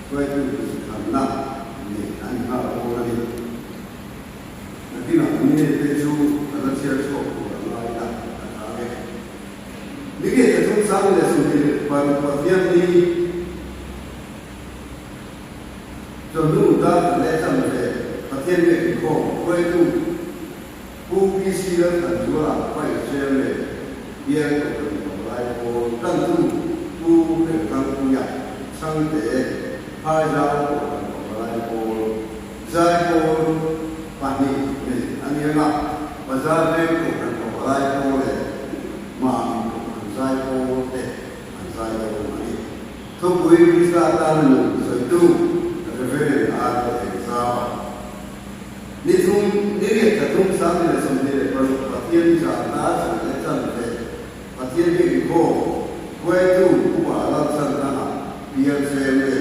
Hruaitu inthlanna neih a ni nghal dawn a ni. Nakinah minute chu ka la chhiar chhuak tur a ngai a, ka chang e. Ni nge ka chungchang leh 26 Pathian ni chawhnu dar khat leh chan ve Pathian biak inkhawm hruaitu Pu PC Lalthanzuala Vice Chairman Bial Kohhran Pavalai Pawl Tantu Pu Remthangpuia Chhangte Phaizau Kohhran Pavalai Pawl Zaipawl pahnih nei a ni ang a, Bazar veng Kohhran Pavalai Pawl leh Mami Kohhran Zaipawl te an zai dawn a ni. Thupui Krista tana nun sawitu Reverend R. Engzau-a ni thum ni riat thla thum 2026 Pathian zan ta chhan leh chan ve Pathian biak inkhawm hruaitu Upa Lalchhanthanga Bial Chairman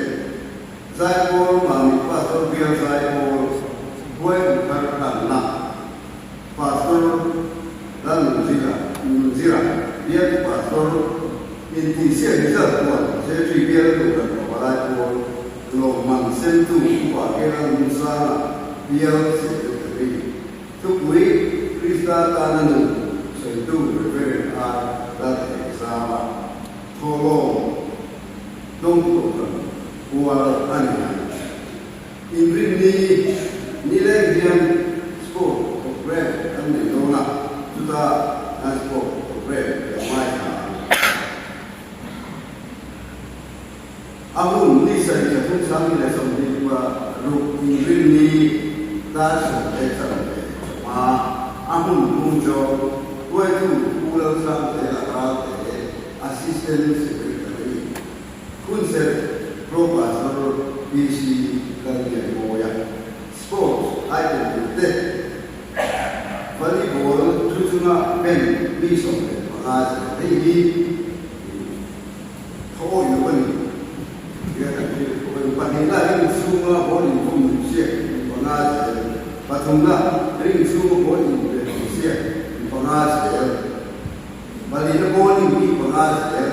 Zaipawl Mami Pastor Bial Zaipawl Huai Kumthar Tanna Pastor Lalnunzira Nunzira Bial Pastor Intihsiak Result Puan Secretary Bial Kohhran Pavalai Pawl Lawmman Sentu Upa K Lalnunsanga Bial Secretary Thupui Krista tana nun sawitu Reverend R Lalthekzama Thawhlawm Dawngtuahkan pual a ni ang. Inrinni nileng hian sport programme kan nei dawn a, chuta kan sport programme lo ngaithla ang. A hun ni sarih thla thum 2026 Inrinni dar 10:15 a hun hung chu hruaitu Pu Lalsangzela Ralte Assistant Secretary, Hunserh Pro Pastor PC Lallianmawia, Sports item tur te, Volleyball thu chunga pen mi 15 zel hei hi thaw awih lo a ni. Tia kan hrilh pawh a ni. Pahnihna ring chhunga ball inkhawm duh siak mi panga zel, pathumna ring chhunga ball inbel duh siak mi panga zel. Palina bawling mi panga zel,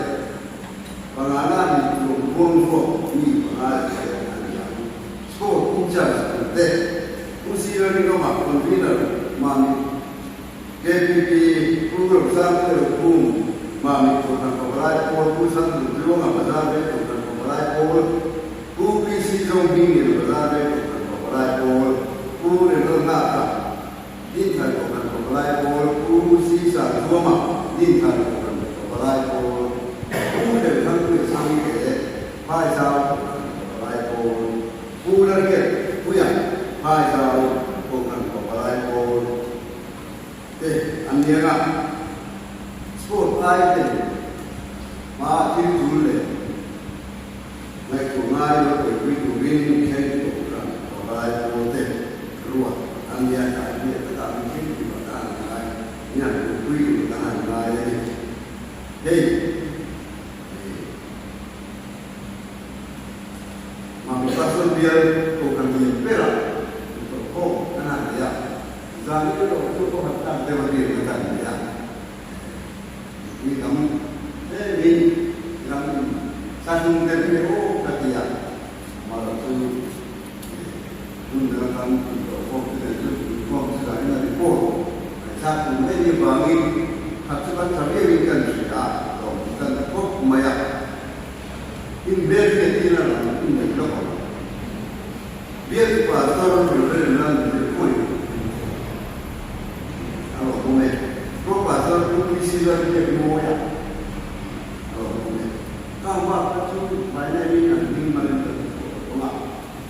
pangana mi tlawm buang ruak mi panga zel a ni ang. Sport in-charge tur te, Pu Sira Rinawma Convener Mami KPP, Pu Rosang Erokhum Mami Kohhran Pavalai Pawl, Pu Sanglu Tluanga Bazar Veng Kohhran Pavalai Pawl, Pu PC Zohming Lian Bazar Veng Kohhran Pavalai Pawl, Pu Remral Nghaka, Dinthar Kohhran Pavalai Pawl, Pu C Sangthuama, Dinthar Kohhran Pavalai Pawl, Pu Remthangpuia Chhangte, Phaizau Kohhran Pavalai Pawl, Pu Lariat Puia, Phaizau Kohhran Pavalai Pawl te an ni ang a. Sport item hma thil tul leh Ngaihtuah ngai lo buaipui turin thleng Kohhran Pavalai Pawl te ruat an nia tlai biak takah min thleng tur a han ngai min han buaipui tur a han ngai a ni. Hei Mami Pastor bial Kohhran lian berah intawrhkhawm an han nei a, zan erawh chu pawh han tlak deuh a biakna kan nei a. Mipui tam tlemin lam in thlahlung deuh nge aw ka ti a, amaherawh chu hmun dang atang intawh khawm te nen chu inkhawm chu dahin a report ngaihthlak tur mai ni avangin khat chu kan tha viauin kan hria a, lawm chu kan ti khawp mai a. Inbel hi a tir a lam in nei lawk ang. Biak Pastor Reverend Lalnunzir Khawi a lo awm e. Pro Pastor Pu PC Lalbiak Mawia a lo awm e. Kang bak kha chu my name in an hming malin ka ti chhuah lo ang a,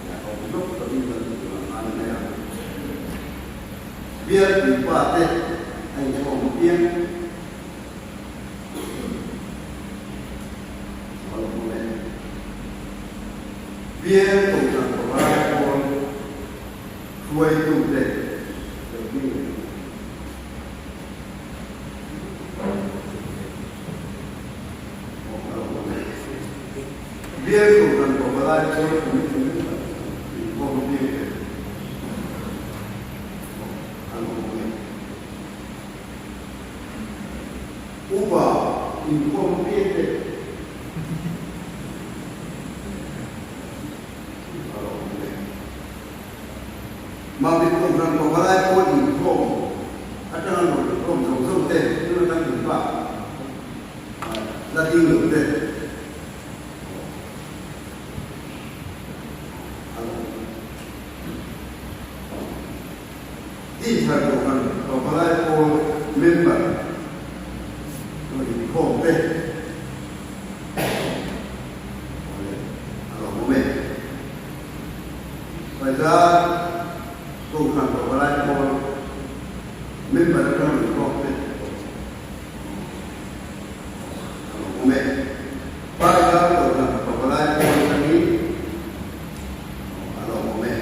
ya ka awm lawk lovin kan ti tur ang ngai mai ang. Biak puipa te a inchhawm apiang. A lo awm e. Bial Kohhran Pavalai Pawl hruaitute lo hming leh Aw a lo awm e. Bial Kohhran Pavalai Pawl Committee member inkhawm apiang te aw a lo awm e. Upa inkhawm apiang te. Mamit Kohhran Pavalai pawl inkhawm atanga rawn inkhawm zawng zawng te, tuna kan inpa la ding lo te a lo awm. Dinthar Kohhran Pavalai pawl member rawn inkhawm te awle a lo awm e. Paisa Kohhran Pavalai pawl member atang rawn inkhawm te a lo awm e. Paisa Kohhran Pavalai pawl atangin a lo awm e.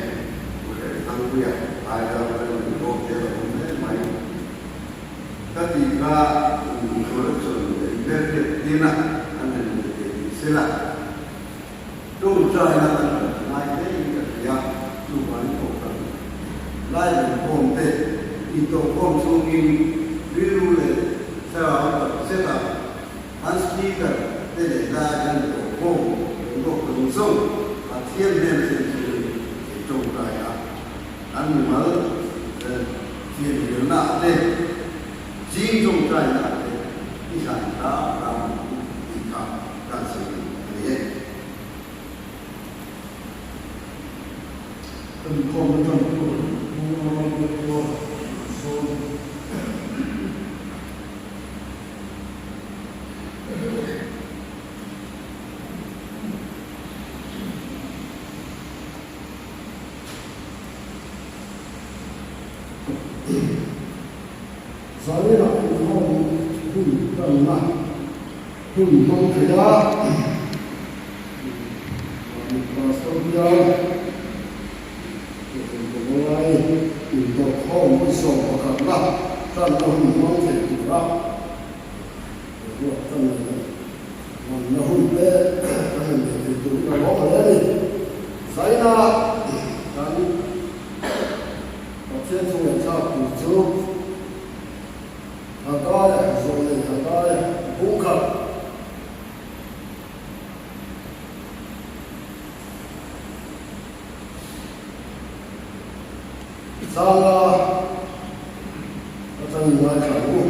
Pu Hrehthangpuia Aizawl atangin inkhawm te a lo awm hle mai. Ka tih kha introduction leh inhmelhriat tirna an han nei thei tih sela. Tawngtaina kan hmuh ngai hlein ka hria, chuvangin kohhran lai inkhawm te intawhkhawm chungin rilru leh thlarau tak zeta an speaker te leh lai an intawhkhawm ringawt zawng zawng Pathian hnen thlen chungin ei tawngtai a, an mimal thianghlimna ah te, zing tawngtaina ah te i hlan hram hram ang u tih kha kan sawi a ni e. Kan khawm atang tur Pu Rambiakua sawn. Zaninah inkhawm hun tanna hun hmang thei a, mahni pastor bial Kohhran Pavalai intawhkhawm vawisawm pakhatna tanna hun hmang thei tura ruat ka nei a ni. Manna hun te kan han nei thei turin a lawm hle a ni. Zaina kan Pathian thu ngaihthlak tur chu Hagaia zawh nei Hagaia bung khat. Zanga atangin ngaithla ang u.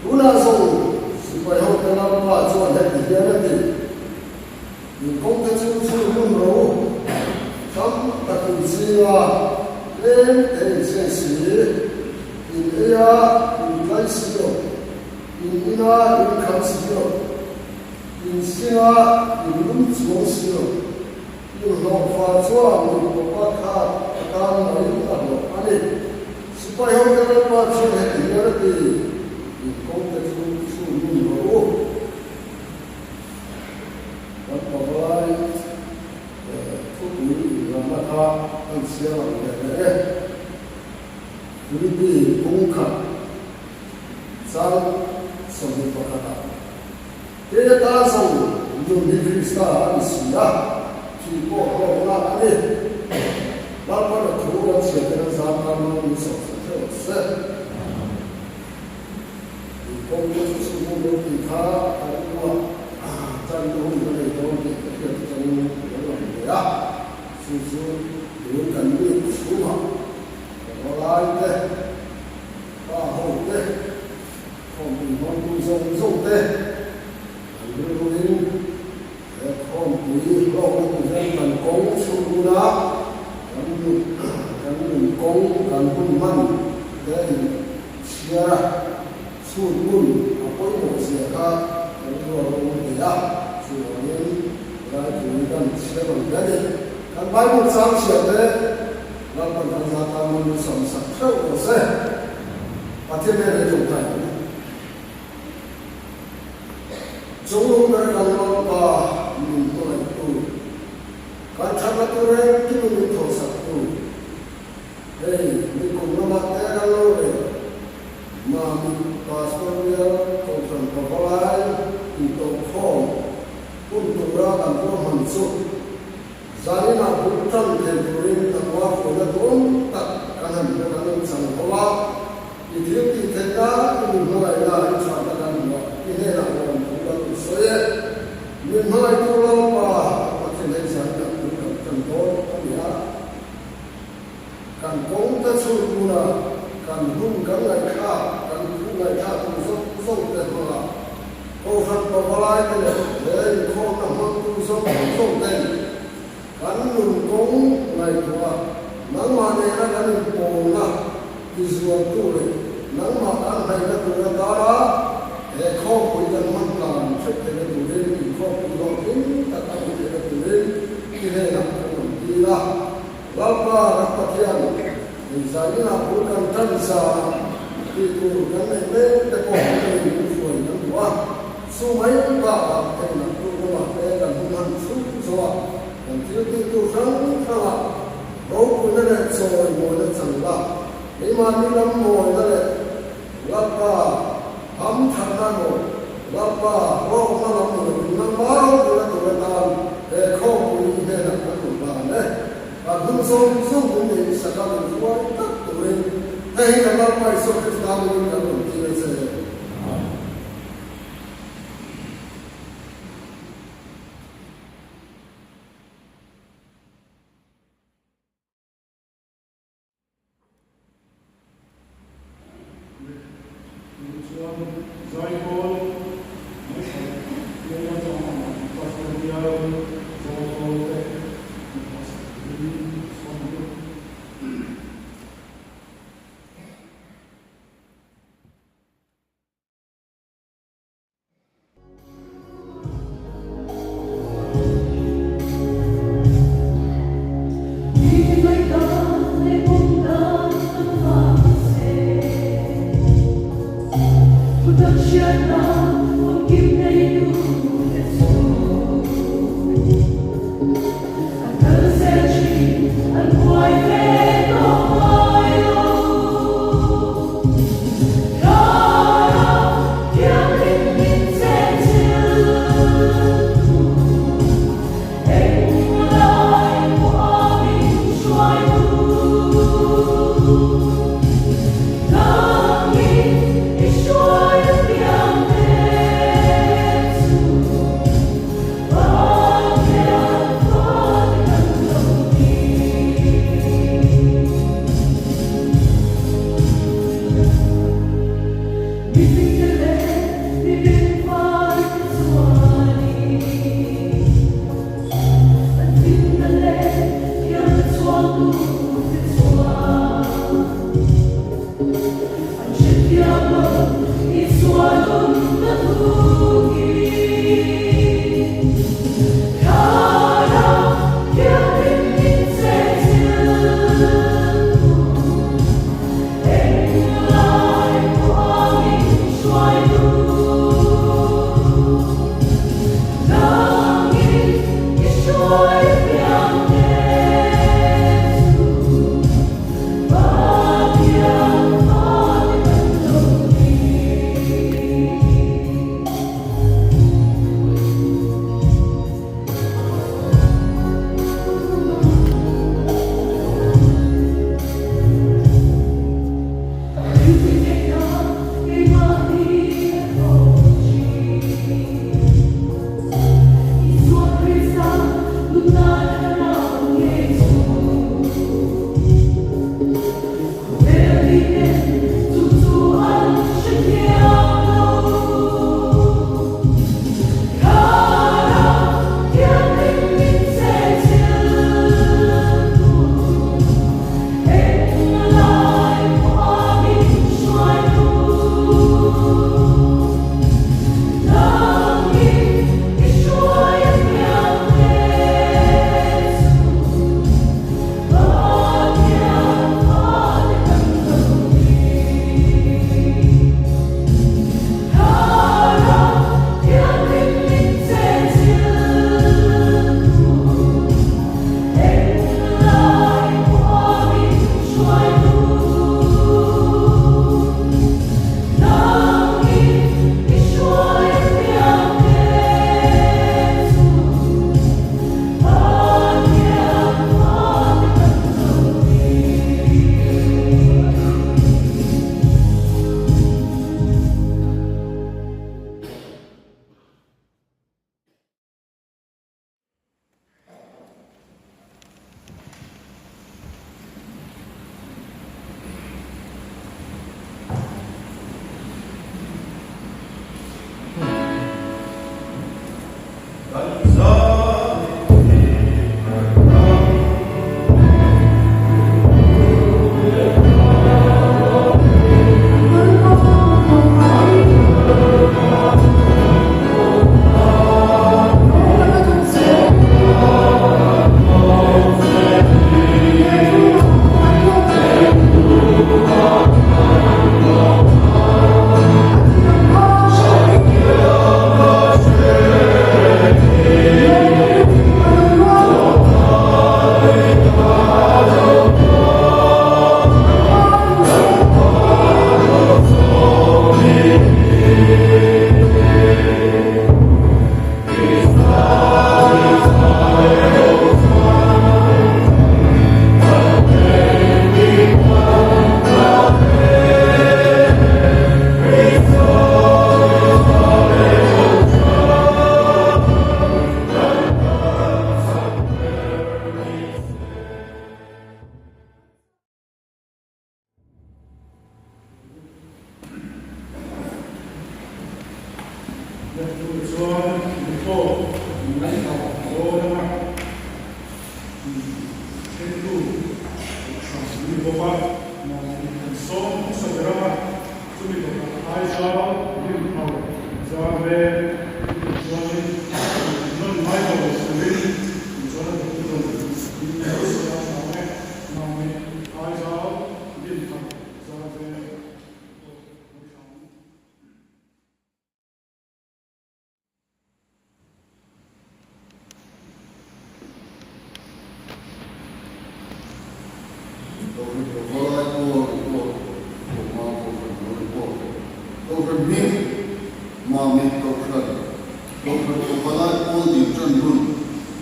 Tunah zawng sipai hote Lalpa chuan heti hian a ti, In kawngte chu chhun hun ro tam takin zinga tlem te in chhe si, in eia in tlai si lo, in ina in kham si lo, in singa in lum chuang si lo. Inhlawhfa chuan mipa pakhat atan mai a hlawh a ni. Sipai hote Lalpa chuan heti hian a ti, In kawngte chu chhun hun rawh u. Kan pavalai thupui inrahna kha kan chhiar ang leh leh e. Philippi kungkhat chang 21 ah. Kei atan zawng nun hi Krista a ni si a, thih pawh hlawkna a ni. Lalpan a thu kan chhiat te kan zam tan dawn min sawm sak hreuh ang se. Inkawngte chu chhungkaw lo tih kha ka rilruah tanna hun ka nei dawn tih ka hriat atangin ka lo lang ve a, chu chu tun kan meet chhungah ka valai te, pa ho te, Khawmpui hmangtu zawng zawng te an rilruin he khawmpui hlawkna tur hian kan kawng chhun bula kan nun kan nun kawng kan hun hman te in chhiar a, chhun bun a pawimawh zia kha kan rilru a lo awm thei a, chuvangin helai thu hi kan chhiar ang hle a ni. Kan Bible chang chhiar te Lalpan kan za tan hmangin sawmsak theuh rawh se. Pathian nen an tawngtai ang. Chunglung ber kan Lalpa min tawlaihtu, kan thatna tur engkim in min thawhsaktu, hei nikum lamah te kan lo rel, Mamit Pastor Bial Kohhran Pavalai intawhkhawm hun tura kan ruahman chu Zaninah bul tan thei turin kan ruahruaina dawn tak kan han hmu kan han chang ho a, i thil tih theihna i min hmangaihna i thatna kan hmu a, i hnenah lawm thu kan rawn sawi e. Min hmangaihtu Lalpa kan Pathian hei zaninah bul kan tan dawn a ni a. Kan kawng te chhun hmuna kan hun kan ngaihthlak, kan thu ngaihthlak tur zawng zawng te hmangah Kohhran pavalai te leh he inkhawmna hmangtu zawng zawng ten kan nun kawng ngaihtuah nangmah nena kan inpawlna tizualtu leh nangmah kan hnaihna tur atana he khawmpui kan hman tlan hrep theihna turin inkhawmpui hlawhtling tak a nih theihna turin i hnenah kan rawn tir a. Lalpa kan Pathian, hei zaninah bul kan tan zan tih tur kan neih mek te pawh kan nei min hruai kan duh a, chu mai bakah hei naktuk lamah te kan hun han chhung zo a, kan thil tih tur hrang hrangah ropuina leh chawi mawina chang la, keimahni lam mawina leh Lalpa ham thatna emaw Lalpa rawkna lam ni lovin nangma ropuina tur atan he khawmpui hnenah kan rawn hlan e. Kan hun zawng zawng min neih saka min hruai tak turin hei hi kan Lalpa Isua Krista hmingin kan rawn tir a che. Amen. Chuan Zaipawl National Bial atanga Pastor Bial Zaipawl te hnathawh sak turin sawm a ni.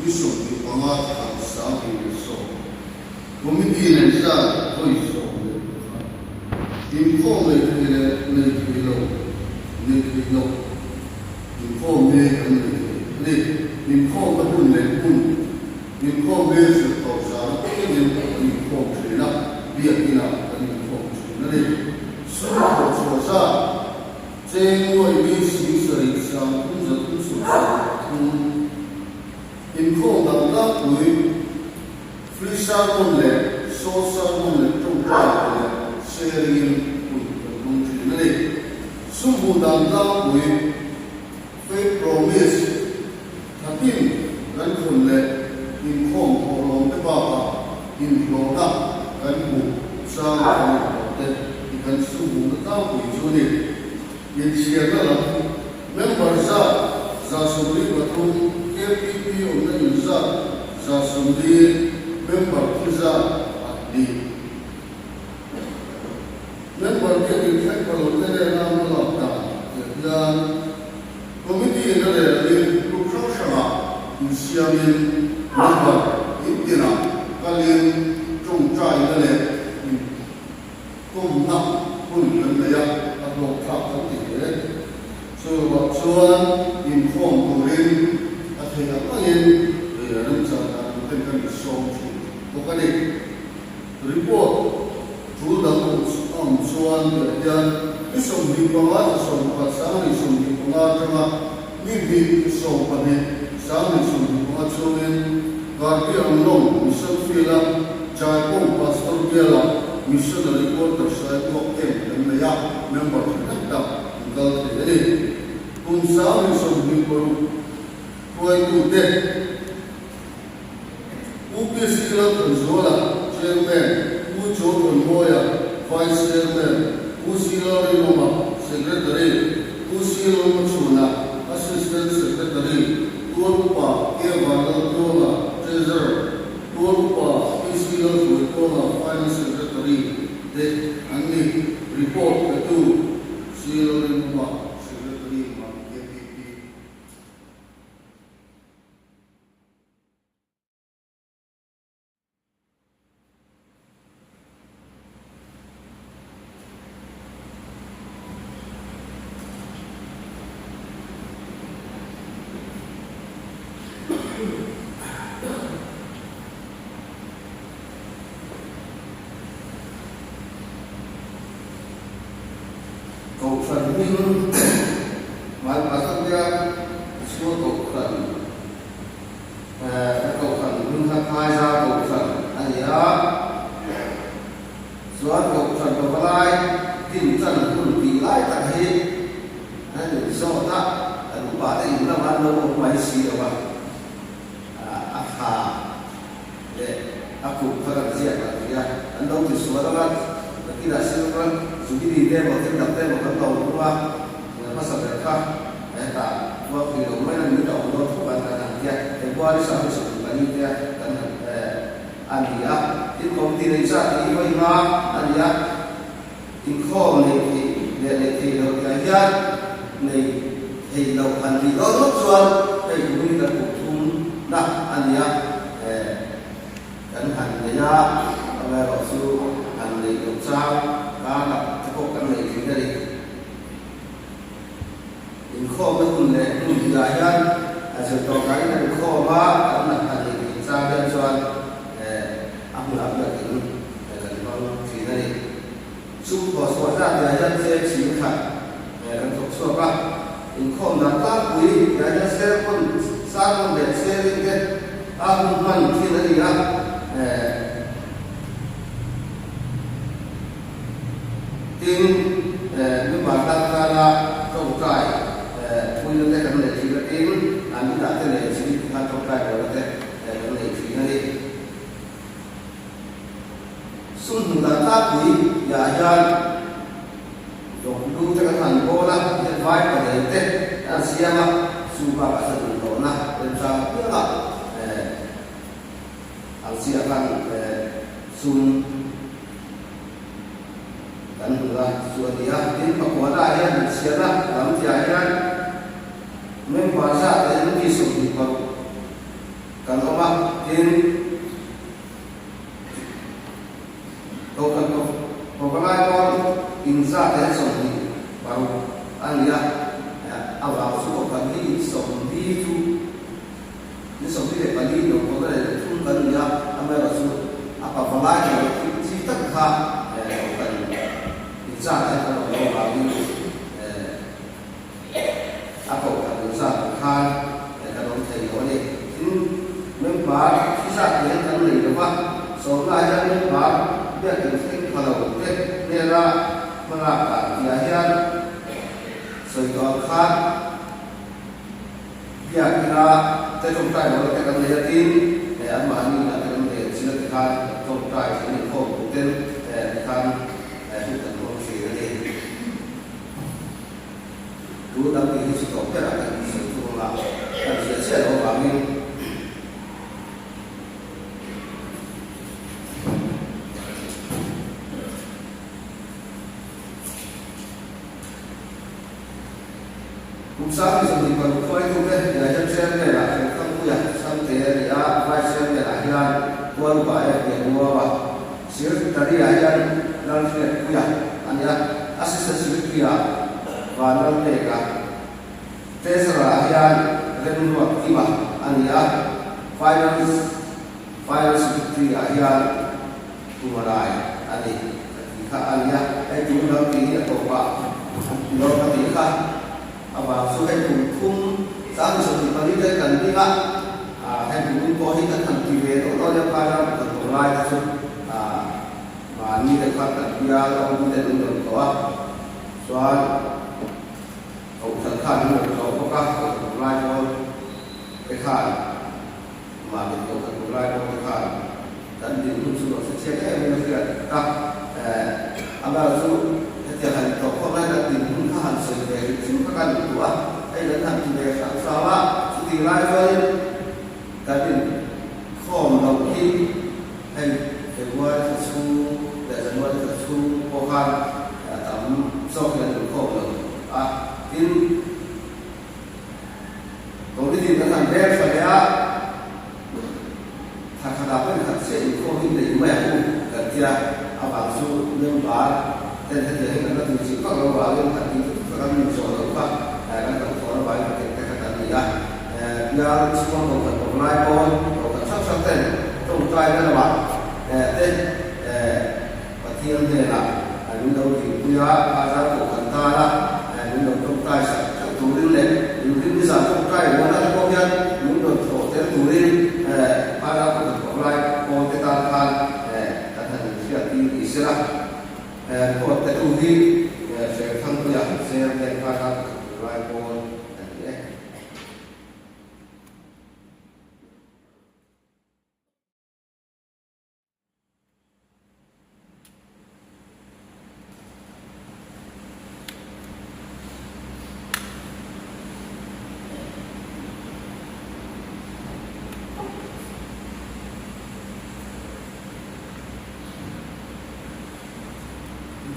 Ni 25 thla 2010. Committee nei zat vawi 11. Inkhawm nei thei leh nei thei lo, nei thei lo inkhawm nge kan nei thei a ni. Inkhawmna hun leh hmun, inkhawm nge zir tawh zan apiangin kan inkhawm thin a, biakinah kan inkhawm thin a ni. Sum thawh chhuah zat, cheng nuai mi 73 333. Inkhawm dang tlangpui, Free sermon leh short sermon leh tawngtai te leh sharing-in hun kan hmang thin a ni. Sum hmuh dan tlangpui, Faith Promise, thatin kan thawn leh inkhawm thawhlawm te bakah inhlawhna kan hmuh chang kan inhlawh te hi kan sum hmuhna tlangpui chu a ni. Inchhiarna lam member zat 73, KPP awmna in zat 40, member thi zat pahnih. Member te inthleng pha lo te nena hmalak dan tih hian Committee in a rel angin group hrang hrangah insiamin member intinah kalin tawngtaina leh in Kawmna hun kan nei a, a hlawkthlak kan ti hle. Chu lovah chuan inkhawm turin a theih ang angin remchang dan tur ten kan insawm thin bawk a ni. Report tul dang awm chuan tih hian ni 25 thla 11 2025 atanga ni hnih thla 12 2025 chhungin Karbi Anglong Mission Field-a Chaipawng Pastor Biala Missionary Quarter Saituak Camp kan nei a, member thahnem tak an kal thei a ni. Kum 2026 hruaitute Pu PC Lalthanzuala, Chairman, Pu Chawthawnmawia, Vice Chairman, Pu C Lalrinawma, Secretary, Pu C Lalmachhuna, Assistant Secretary, Tual Upa K Vanlaltuanga, Treasurer, Tual Upa PC Lalhruaituanga, Finance Secretary te an ni. Report petu C Lalrinawma, Secretary, Mami KPP. Kohhran hming Hmaipa Satia Chhua Kohhran He kohhran hming kha Phaiza kohhran a ni a, chuan kohhran pavalai tin chan hun tih lai tak hi an in zawt a, kan upa te in lamah an lo awm mai si lo a, a thla leh a kum kha kan ziak lah ti a, an lo ti sual ang a, nakinah silver jubilee te emaw thil dang te emaw kan lo hmang a, hmasa ber kha hetah vuak thei lo mai a ni ta awm dawn tho kan han tia, February 24 te kan han a ni a, tin committee nei zat hi vawi nga a ni a, inkhawm nei theih leh nei thei lo tihah hian nei thei lo han tih dawn ngawt chuan hei kumin kan kum thum na a ni a, kan han nei a, amaherawhchu han neih loh chang karah te pawh kan nei thin a ni. Inkhawmna hun leh hmun hmunah hian a zir tawh kain an inkhawm a, kan han neih theih chang hian chuan a hmunah biakin kan hmang thin a ni. Sum thaw chhuah zat tihah hian cheng chhing khat kan thawk chhuak a, inkhawm dan tlangpui tihah hian sermon, sermon leh sharing te a hun hman thin a ni a. Tin, member tan tana tawngtai puina te kan nei thin a, tin, an inah te leh zin khan tawngtai rualna te kan nei thin a ni. Sum hmuh dan tlangpui ah hian vawk lu te kan han bawl a, tihian vai pahnih te an siam a, chu bakah chuan inhlawhna remchang apiangah Ang chiah khan sum kan hmu a, chu a ni a. Tin, pakuana ah hian inchhiarna lam tihah hian member zat leh mi 26 kan awm a, tin, Kohhran Pavalai pawl inzat hian 26 a ni a, a vang chu Kohhran hi in 40 chu in 44 lo pawh na leh thum kan ni a, amaherawhchu a Pavalai tur thil chi tak kha Kohhran inzat hian kan awm lo avangin A kohhran in zat ang khan kan awm thei lo a ni. Tin, member thi zat hian kan nei lo va, sawmna hian member biakin thleng pha lo te hnena hmalak dan tihah hian sawi tawh ang khan biakina te tawngtai lo te kan nei a, tin, anmahni inah te kan nei ang china tikhan tawngtai thei inkhawm tur ten tikhan hun kan hmang thin a ni. Tu dang tih hi chu tawp berah kan insawi thung a, kan ziah chiah loh avangin Kum 26 hruaitute United Chairman-ah Hrengthangpuia Chhangte a ni a, Vice Chairman-ah hian Tualupa F. Lianmuaua, Secretary-ah hian Lalhriatpuia a ni a, Assistant Secretary-ah Vanlalpeka, Treasurer-ah hian Remruat Kima a ni a, Finance Finance Secretary-ah hian Tumalai a ni ka tih kha a ni a, hei tun lam tih hi a tawpah an ti lo ka tih kha avang chu hei kum thum 24 te kan ding a, hei kum pawh hi kan han ti ve tawh dawn nia phai ram kan tawh lai te chu mahni te kha kan bial a awm te an rawn tawh a, chuan kohhran khan an rawn tlawh bawk a, kohhran lai pawl te khan. Mahni kohhran tur lai pawh te khan kan dinhmun chu rawn hre chiang em em a hriat ta. Amah chu hetiang han tlawh khawp lai kan dinhmun kha han sawi ve hrim hrim kha kan duh a, hei kan han ti ve hram hram a, chutih lai chuanin kan inkhawm loh hi hei February thla chhung leh January thla chhung pawh khan a tam zawk hi an inkhawm lo a, tin, Committee kan han rel tha leh a, thla khatah pawhin khat chiah inkhawm hi neih mai ang u kan tia, avang chu member ten hetiang hi kan la tui chih vak lo avangin kan tih thut thut a kan inzawh loh kha kan kan thawh avangin kan eng te kha kan ni a. Bial chhunga kohhran awm lai pawn kohhran hrang hrang ten tawngtai na lamah te Pathian hnenah min lo dinpui a, Phazar kohhran tana min lo tawngtai sak theuh turin leh inrin nizan tawngtai ruahna te pawh hian min rawn thawh tel turin Phazar kohhran pawnglai pawlte tan khan kan han inhriat tir ni sela. Report pe tu hi Hrengthangpuia Chairman Phazar kohhran pawnglai pawl a ni e.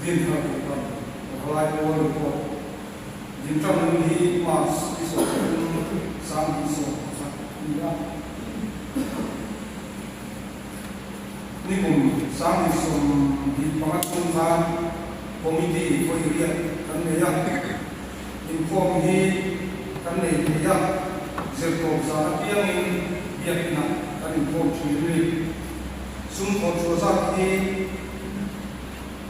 Dinthar Kohhran Pavalai Pawl Report Dinthar hun hi March ni 30 2011 a ni a. Nikum 2025 chhung khan Committee vawi riat kan nei a, inkhawm hi kan nei thei a, zirtawp zan apiangin biakinah kan inkhawm thin a ni. Sum thawh chhuah zat hi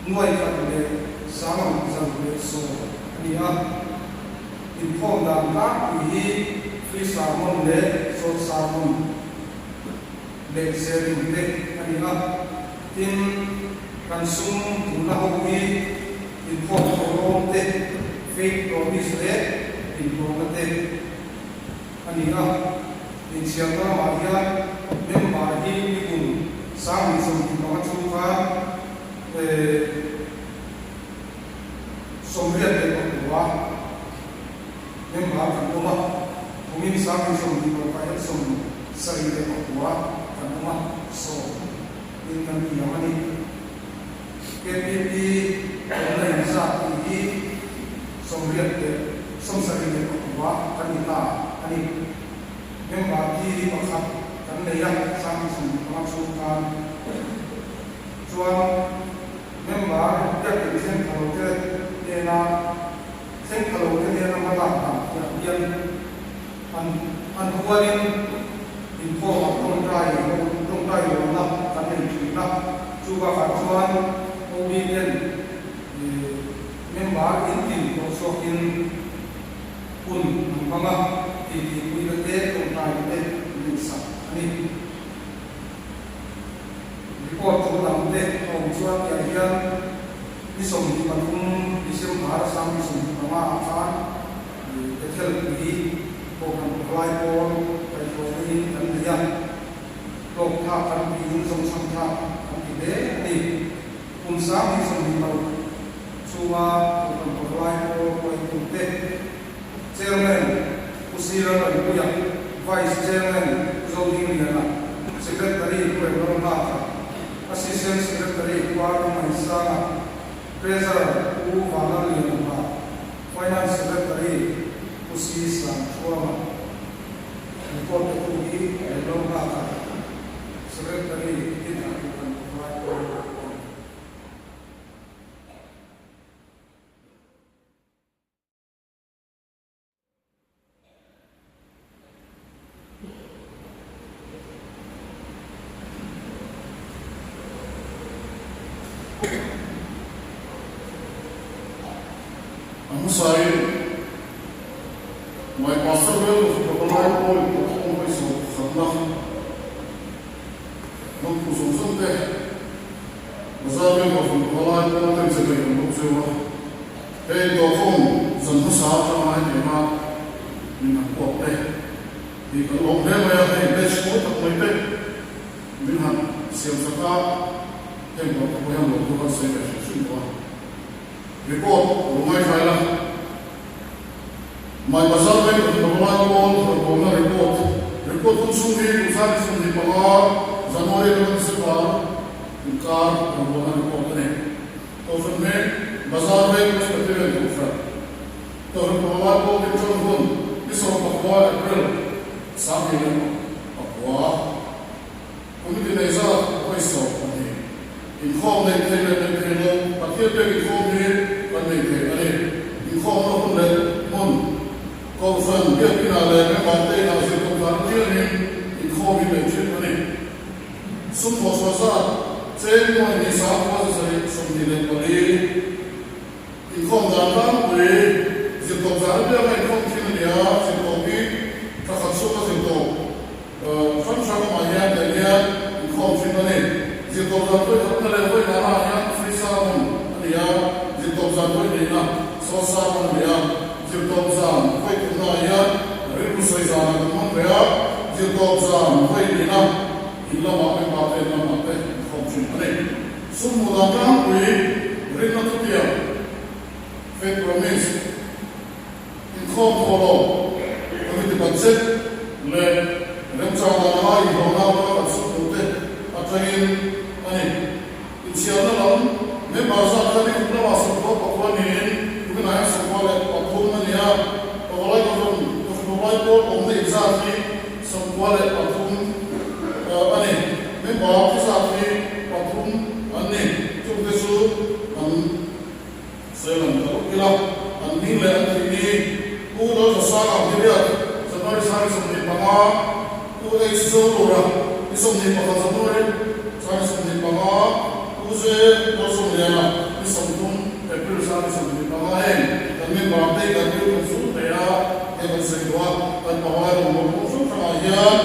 nuai khat leh sangruk zan leh sawm a ni a, inkhawm dan tlangpui hi free sermon leh short sermon leh zerin te a ni a, tin, kan sum duhna ho hi inkhawm thawhlawm te, faith promise leh inhlawhna te a ni a. Inchhiarna lamah hian member hi nikum 2025 chhung khan 89 member kan awm a, kumin 2026 hian 79 kan awm a, sawm in kan tiam a ni. KPP awmna inzat tih hi 87 kan ni ta a ni. Member thi hi pakhat kan. kan nei a, 2015 chhung khan chuan member biakin thleng pha lo te hnena thleng pha lo te hnena hmalak dan piah hian an an hualin inkhawmah tawngtai tawngtai lawmna kan nei thin a, chu bakah chuan OB ten member intin pawh chhuakin hun an hmang a, titi puina te tawngtaina te an insak a ni. Report thu dang te a awm chuan tiah hian ni 23 December 2025 ah khan Bethel pui Kohhran Pavalai Pawl kaihhruaina in kan nei a, hlawk thlak kan tiin zawngchhang thlak kan ti hle a ni. Kum 2026 chhunga Kohhran Pavalai Pawl hruaitute Chairman Pu Sira Ranpuia, Vice Chairman Pu Zodingliana, Secretary Pu Remlalnghaka, Assistant Secretary Pu Arna Mahisanga, Treasurer Pu Vanlallianapa, Finance Secretary Pu Si Sangthuama. Report petu hi Remlalnghaka, Secretary Dinah Kohhran Pavalai Pawl a ni. A hmasain Mai Pastor Bial Kohhran Pavalai Pawl Inpawhkhawm hawisawn pakhatna hnawmpu zawng zawng te Bazar Bial Kohhran Pavalai Pawl ten che nei an bawk zeuh a. Heng tawhkhawm zan hmasa atanga hetianga min han puak te hi kan lawm hle mai a, hei batch mawi tak mai te min han siam sak a, heng tawh te pawh hian lawmthu kan sawi ve hrim hrim tawh a. Report lo ngaithla ila, Mai Bazar Bank of Pavalai Pawl Hlawhbawlna Report, Report hun chhung hi kum 2025 January atanga December inkar hlawhbawlna report a ni. Kohhran hmel, Bazar veng Presbyterian Kohhran, Kohhran Pavalai Pawl Dinṭang hun ni 14 April 2009, Committee nei zat vawi 12, inkhawm neih theih leh neih theih loh Pathian pek inkhawm hi kan nei thei a ni. Inkhawmna hun leh hmun, Kohhran biakinah leh member te inah zirtawp dan apiangin inkhawm hi neih thin a ni. Sum thawhchhuah zat cheng nuai ni 9724 inkhawm dan tlangpui zirtawp zan apianga inkhawm thin a ni a, zirtawp hi thla khat chhunga zirtawp hrang hrang awmah hian leh hian inkhawm thin a ni. Zirtawp zan vawi khatna leh vawi nana ah hian free sermon a ni a, zirtawp zan vawi hnihna short sermon a ni a, zirtawp zan vawi thumna ah hian rilru sawi zanah kan hmang ve a, zirtawp zan vawi hnihna In lamah member te in lamah te inkhawm thin a ni. Sum hmuh dan tlangpui rinna thutiang, faith promise, inkhawm thawh lo, committee budget leh remchang dan anga inhlawhna atanga kan sum hmuh te atangin a ni. Inchhiarna lam member zat kha ni kum lamah 93 niin kuminah hian 93 a ni a, Pavalai Kohhran Kohhran Pavalai pawl awmna inzat hi 93 a ni. Member thi zat hi pathum an ni. Chungte chu an sawi lang ta lawk ila, an hming leh an thih ni Pu Lalzasanga Hiriat, January 25, Pu H Zolura, ni 21 January 25, Pu J Lalzawmliana, ni 30 April 25 heng kan member te kan rilru kan zul hle a, hei kan sawi duh a, kan pavalai rawngbawlna kawng hrang hrangah hian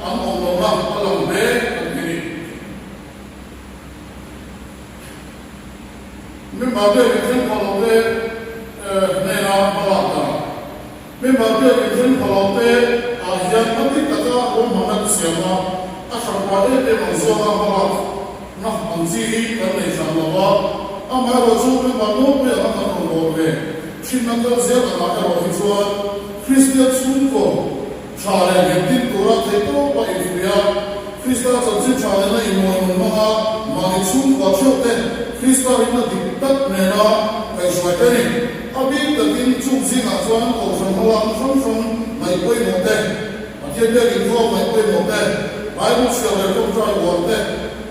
an awm lohna a lang hle kan ti ni. Member biak inthen phah lo te hnena hmalak dan. Member biak inthen phah lo te ah hian a dik taka ruahmanna ka siam a, a hranpa em em ang zawnga hmalak na ang chi hi kan nei hran lo a, amaherawhchu member nawlpui anga kan rawn bawl ve thinna kal zel angah erawh hi chuan Kristian chhungkaw Tha leh nghet din tura theihtawpa infuih a, Krista chanchin tha nena inmawi nun hmanga mahni chhungkua theuh te Krista rinna dik tak nena kaihhruai te ni. A bik takin chung zingah chuan Kohhran hmalakna hrang hrang ngaih pawimawh te, Pathian biak inkhawm ngaih pawimawh te, Bible chhiar leh ṭawngṭai uar te,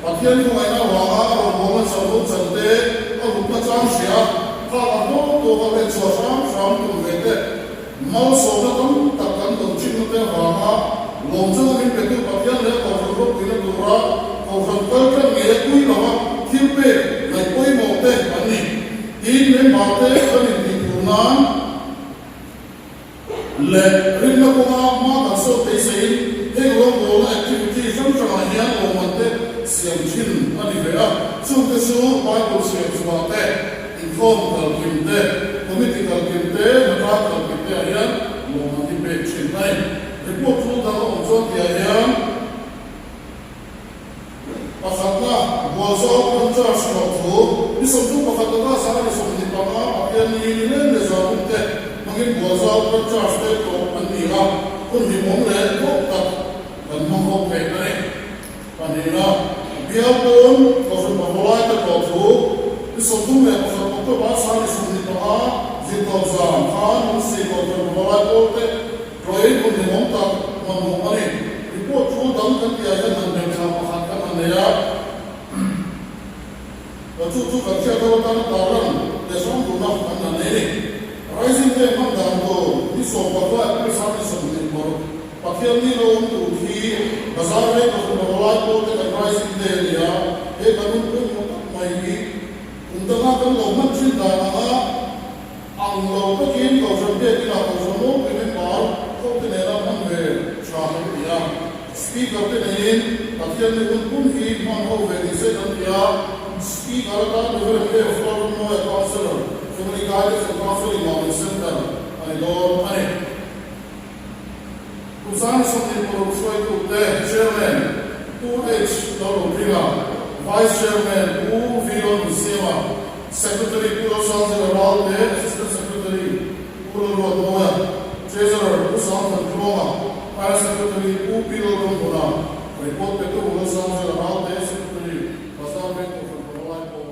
Pathian khawngaihna avanga a rawngbawlna chanvo chan te, a hlutna chang hria, phak ang tawk tawka len chhuah hram hram tum ve te, malsawmna tam tak kan dawn ṭhinna te avanga lawmchana min petu Pathian leh a Kohhran ropuina tura Kohhran kal ṭan ngei a pui lova thil pek ngaih pawimawh te an ni. Tin, member te kan intih tur nan. Leh rinna kawnga hma kan sawt beiseiin heng rawngbawlna activity hrang hrangah hian lawmman te siam thin a ni ve a, chungte chu Bible chhiar chhuah te, inkhawm kalkim te, committee kalkim te, hnatlang kalkim te ah hian lawmman hi pek thin a ni. Report tul dang a awm chuan tihah hian. Pakhatna, Bualzau pawn charge hlawh thu, ni 31 laka 25 Pathian ni ni leng leh zahum te hmangin Bualzau pawn charge te tlawh an ni a, hun hlimawm leh hlawk tak kan hmang ho theih a ni. Pahnihna, Bial pawn Kohhran Pavalai te tlawh thu, ni 31 October 25 zirtawp zan khan Lungsi Kohhran Pavalai pawl te Tlawhin hun hlimawm tak hman hawk a ni. Report thu dang kan tihah hian han hmeltha pakhat kan han nei a. Ka chu chu kan hriat ho atana tarlan leh hrang duhna kan han nei a ni. Rising Day hman dan tur ni 15 April 25 Pathian ni lo awm tur khi bazar veng ka hun rawlai pawl te kan Rising Day a ni a, he kan hun pawimawh tak mai hi kum danga kan lo hman thin dan anga Ang lo takin Kohhran biakinah Kohhran Mawpui member hote nena hman ve tha kan ti a. Speaker te neiin Pathian ni hun pum hi hman ho ve ni se kan ti a. Speaker atan Reverend F. Lalrammawia Counsellor, Family Guidance and Counselling Mamit Centre a ni dawn a ni. Pu Zani 26 hruaitute Chairman Pu H. Lalrohringa, Vice Chairman Pu V. Lalnunsiama, Secretary Pu Lalsangzela Ralte, Assistant Secretary Pu Lalruatmawia, Treasurer Pu Sangthan Tluanga, Finance Secretary Pu Pi Lalramhuna, Report petu Lalsangzela Ralte, Secretary, Bazar Veng Kohhran Pavalai Pawl.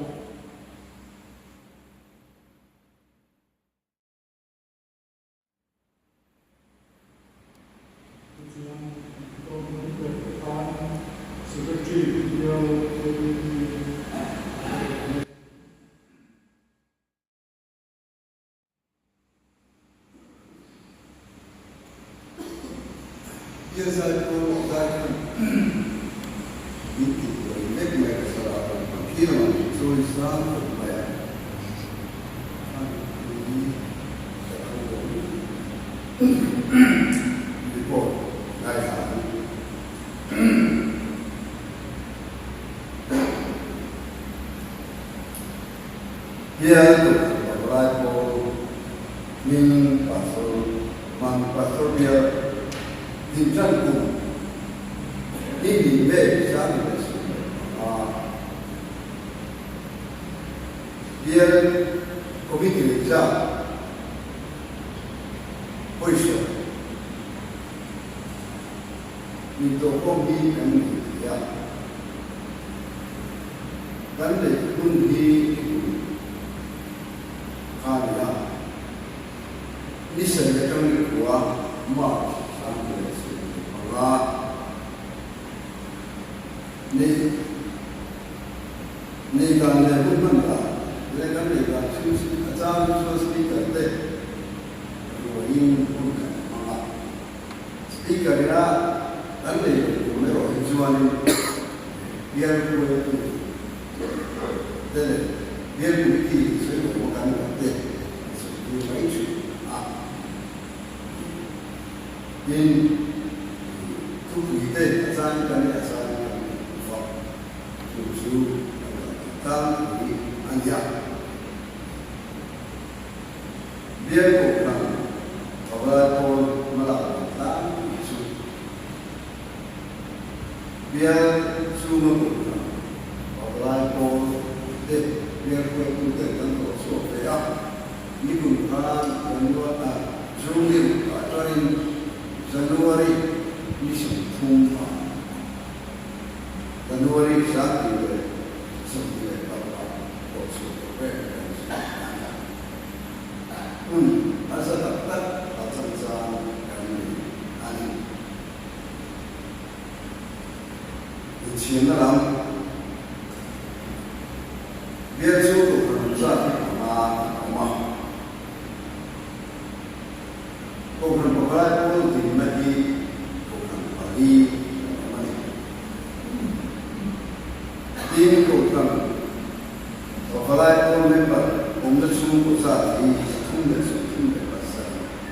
Tichuan, Government pek te khan Secretary bial Committee a pek a ni. Bial zai pawh zai khan min ti buai vek mai ka thlarau kan hman khi lamah min chawi sang khawp mai a. Report ngaithla ang. Bial Kohhran Pavalai Pawl hming Pastor Mami Pastor Bial Dinṭan kum ni hnih vel 2015. Bial Committee leh zat pawisa intawhkhawm hi kan nei thei a, kan neih hun hi nikum kha a ni a, ni sarih atang ni khua March 2025 ni. Nei dan leh hun hman dan leh kan nei dan thil chu a changin chuan speaker te ruahin hun kan hmang a. Speaker ina kan nei lo tum erawh hi chuanin bial hruaitu te leh bial committee sawi awm a kan ruah te an sawi tir mai thin a. Tin, thupui te a changin kan nei a changin kan nei lo va. Chu chu kan kal dan tlangpui a ni a. Bial Kohhran Pavalai Pawl hmalak dan tlangpui chu Bial chhunga Kohhran Pavalai Pawl te bial hruaituten kan tawh chhuak ve a. Nikum khan January atangin January ni 30 ah January 2025 pawh chhuah tawh reng kan zir a ni a. Hun harsa tak tak a changchang kan nei a ni. Inchhirna lam bial chu Kohhran zat hi panga an awm a. Kohhran pavalai pawl dinna hi Kohhran pali an awm a ni. Tin, Kohhran pavalai pawl member awmna chhungkaw zat hi 337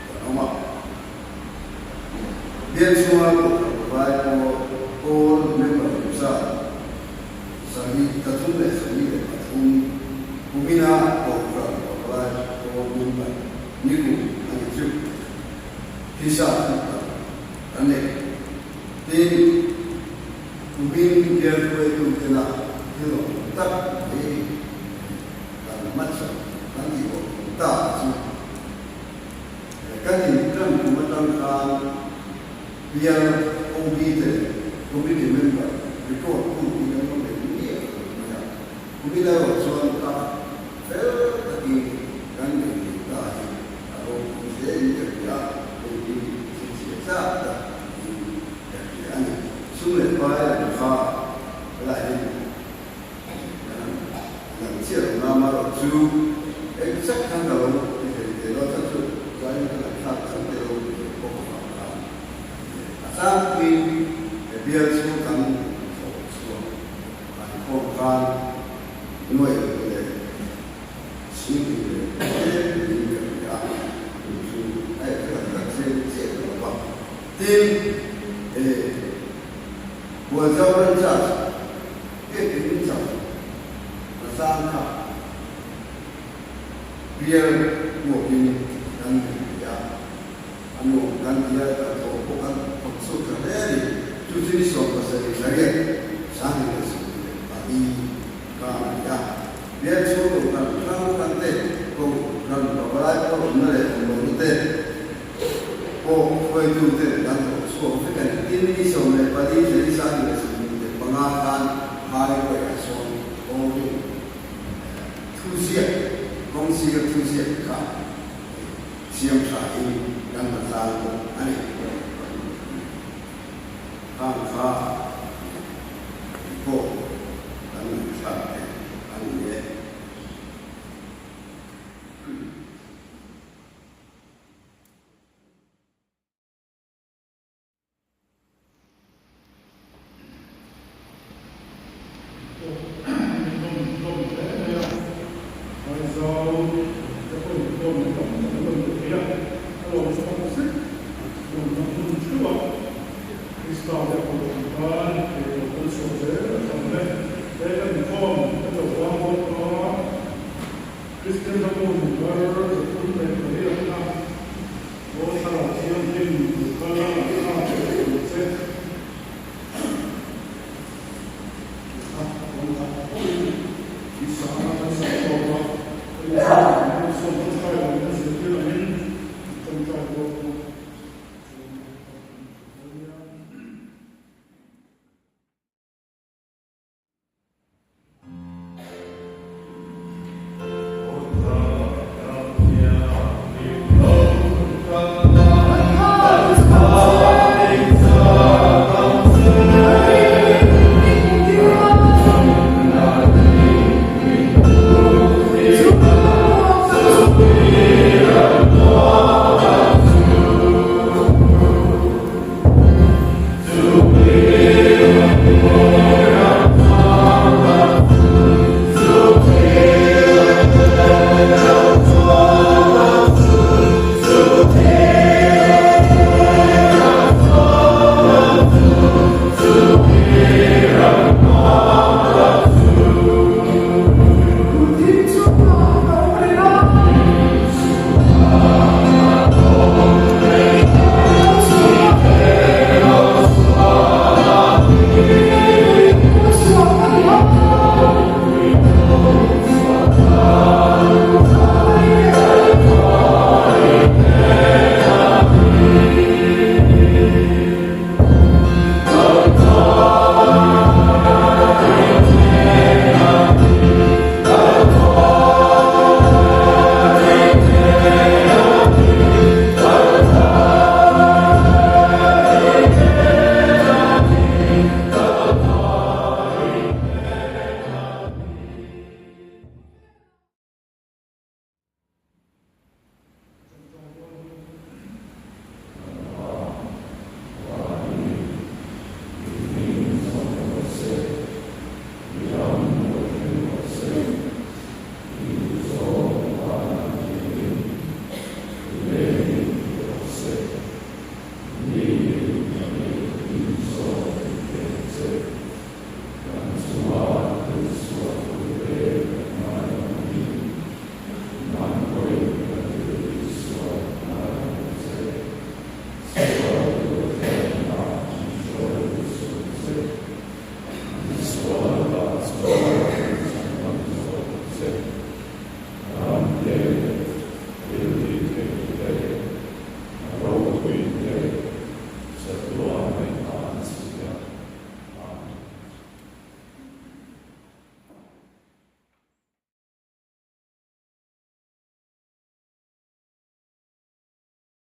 kan awm a. Bial chhunga Kohhran pavalai pawl member awm zat 373 kumina Kohhran pavalai pawl member ni kum a ni chu phisa hmuh tak kan nei. Tin, kumin bial hruaitu tena thil awm tak mai kan hmachhawn kan tih awm ta chu kan intan kum atang khan bial OB te leh committee member report tu hi kan lo nei miah lo mai a. Kumin erawh chuan ka fel takin kan nei thei ta hi a ropui hle in ka hria a, hei hi chhinchhiah tlak tak in ka hria a ni. Sum leh pai lam kha helai hi kan lang chiah lo na marawh chu exact khan ka lo ti thei thei lo a chhan chu zain ka ngaihthlak chang te lo ti thei bawk avang khan a tlangpuiin he bial chu kan thawh chhuak An khawm khan nuaih leh singpui leh tlem in ka hria a, tun chu a ekhel ka chiang chiah ta lo va. Tin, he Hualzau ram church biakin in chauh na sang kha bial huapin kan nei ve a, a nuam kan ti a, kan thawh pawh kan thawk chhuak ta hle a ni. Chu chu ni 17 thla riat 2024 kha a ni a. Bial chhung kohhran hrang hrang te, kohhran pavalai pawh awmna leh awm lohna te pawh hruaitu ten kan thawk chhuak vek a ni. Tin, ni 14 thla ni 2025 khan highway ah sawn kawngin thuziak, kawngsir thuziak kha siam tha in kan la tlang bawk a ni. Khang kha pawh kan ngaihthlak theih a ni e. Kristian ram hun thar.